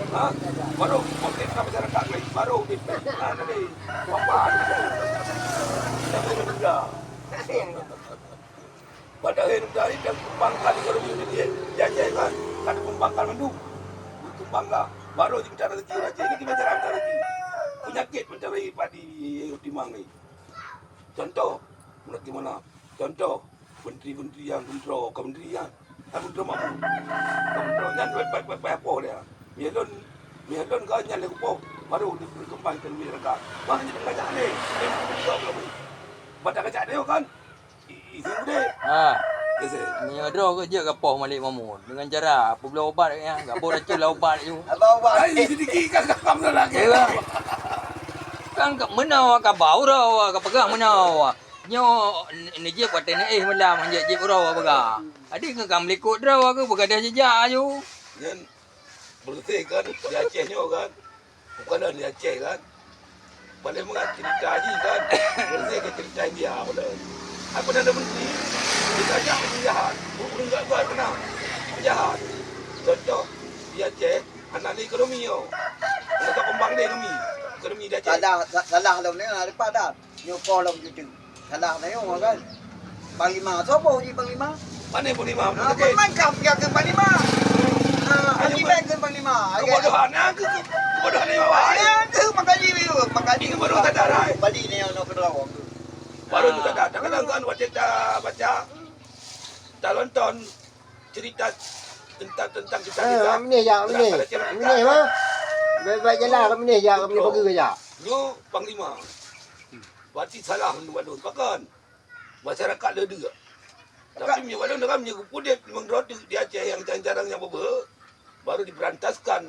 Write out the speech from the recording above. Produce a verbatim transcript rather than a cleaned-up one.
Ha? Baru konflik ka masyarakat lain, baru di, ha, tadi, apa? Kita main muda. Padahai negara ini kan kembangkan ekonomi di, di Aceh kan. Kan kembangkan mandum. Berkembanglah. Baru di meucara rezeki orang Aceh. Ini gimana cara meucara rezeki? Penyakit meucara padi timang ni. Contoh, meunan gimana? Contoh, menteri-menteri nyang keudroe, ka menteri nyan. Ka keudroe makmur. Ka keudroe nyan, payah, payah, payah, payah poh dia. Meuh lôn, meuh lôn ka nyan lé kupoh, baru di, berkembang ekonomi negara. Bah, nyan ka jak lé. Dia bukan juga ulama. Pada ka jak dia kan? I, i, sini deh. Ha. Biasa. Meunyoe droe keu jeuet ka poh Malik Mahmud. Dengan cara, peubloe ubat ya. Gabon racun lah ubat tu. Abang ubat. Ai, sedikit kan, kan, lagi. Ya. Kan ka, meunoe ka ba uroe, ka peugah meunoe. Nyoe n-, neujép watèe neuéh malam, hanjeuet jép uroe peugah. Adi keu ka meulikot droe, keu beugadang jijak aju. Nyan beureuséh kan, di Aceh nyoe kan. Bukan di Aceh kan. Paléng mangat cerita jih kan. Beureuséh keu cerita India, beutôi. Apa nada menteri, kita ajak penjahat. Ureueng gak gua pernah penjahat. Contoh, di Aceh, hana lé ekonomi nyoe. Hana keumbang lé ekonomi. Ekonomi di Aceh. Salah, sa-, salah lom ni, ada padat. Nyoe poh lom cuti. Salah na nyoe kan. Panglima, sopo ji panglima? Pane panglima? Ah, Abdul Hakim. Panglima kah piga keu panglima? Ah, Ayo, Haji Bang. Bang keu panglima. Kebodohan, ah, ke, ke, kebodohan ni, Bapak. Ya, tu makajih, makajih. Ini baru sadar, ai. Bali ni, ono kedua orang tu. Baru tu Ah. sadar. Kadang kan, waktu kita baca, tak nonton cerita tentang, tentang kita, Eh, kita. Mak Meuneh jak, Mak Meuneh. Mak Meuneh, mah. Baik-baik je lah, Mak Meuneh jak, Mak Meuneh Betul. Pagi ke jak. Nyoe panglima. Berarti salah menurut Mak Lôn. Pakon? Masyarakat le deuk. Tapi meunyoe Mak Lôn dengar, meunyoe geupudeb limong droe teuk di Aceh nyang jarang-jarang nyang beubeuet, baru diberantaskan